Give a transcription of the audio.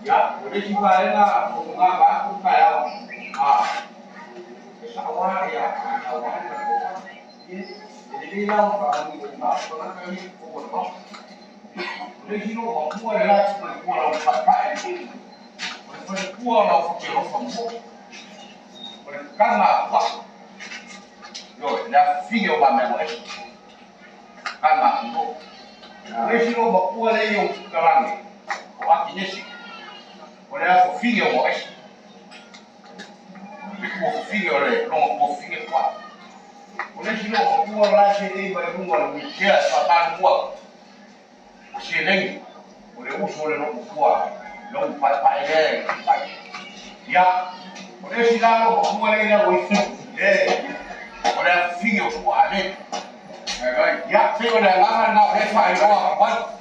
Ia, o le isi vaega o lena vaeatu le taeao, e sao lava sauaga ma le tofa. E lelei la ona faamanino uma atu tagata ia i totonu o le Maota. O le isi loomatua le la e tuu mai tua o lau paepae, o le faletua o lau Fatialofa ma Mauu, o le tama a Tuaa, ioe, le afafine o Mamaemoaese, tama a Tuitoga. O le isi loomatua lea e i ou talage, o Akinese, o le afafine o Moaese, le tuafafine o le lona tuafafine Tuaa. O le isi loomatua la e seelei mai luga o le wheelchair e faamalulu atu, o Seleni, o le uso o le loomatua lau paepae lea e fai. Ia, o le isi la loomatua lea i lalo ifo, o le afafine o Suaale. Ia, pei o le agaga lena o lea e faailoa atu ai.